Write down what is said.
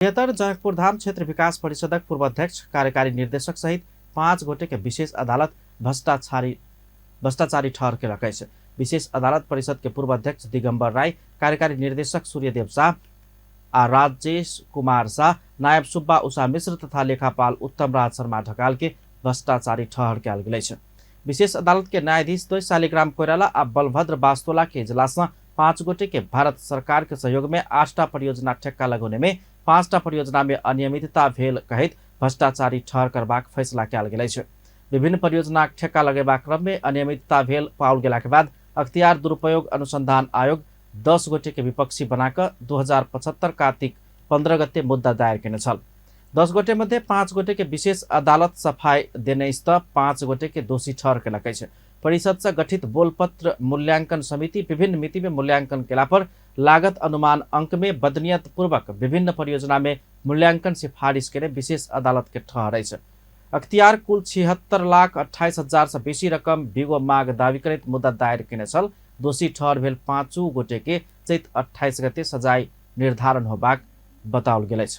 बृहत्तर जनकपुर धाम क्षेत्र विकास परिषदक पूर्व अध्यक्ष, कार्यकारी निर्देशक सहित 5 गोटे के विशेष अदालत भ्रष्टाचारी भ्रष्टाचारी ठहर केलक अछि। विशेष अदालत परिषद के पूर्व अध्यक्ष दिगंबर राय, कार्यकारी निर्देशक सूर्यदेव शाह आ राजेश कुमार शाह, नायब सुब्बा उषा मिश्र तथा लेखापाल उत्तम राज शर्मा ढकाल के भ्रष्टाचारी ठहर कयल गेल अछि। विशेष अदालत के न्यायाधीश द्वय शालिग्राम कोइराला आ बलभद्र बास्तोला के इजलास सँ 5 गोटे के भारत सरकार के सहयोग में 8टा परियोजना ठेक्का लगौने में 5टा परियोजना में अनियमितता भेल कहैत भ्रष्टाचारी ठहर करबाक फैसला कयल गेल अछि। विभिन्न परियोजनाक ठेक्का लगेबाक क्रम में अनियमितता भेल पाओल गेलाक बाद अख्तियार दुरुपयोग अनुसंधान आयोग 10 गोटे के विपक्षी बनाकऽ 2075 कार्तिक 15 गते मुद्दा दायर केने छल। 10 गोटे मध्ये 5 गोटे के विशेष अदालत सफाई देने अछि तऽ 5 गोटे के दोषी ठहर केलक अछि। परिषद सँ गठित बोलपत्र मूल्यांकन समिति विभिन्न मिति में मूल्यांकन केला पर लागत अनुमान अंक में बदनियत पूर्वक विभिन्न परियोजना में मूल्यांकन सिफारिश केने विशेष अदालत के ठहर अछि। अख्तियार कुल 76,28,000 सँ बेसी रकम बिगो माग दावी करैत मुद्दा दायर केने छल। दोषी ठहर भेल 5 गोटे के चैत 28 गते सजाय निर्धारण होबाक बताओल गेल अछि।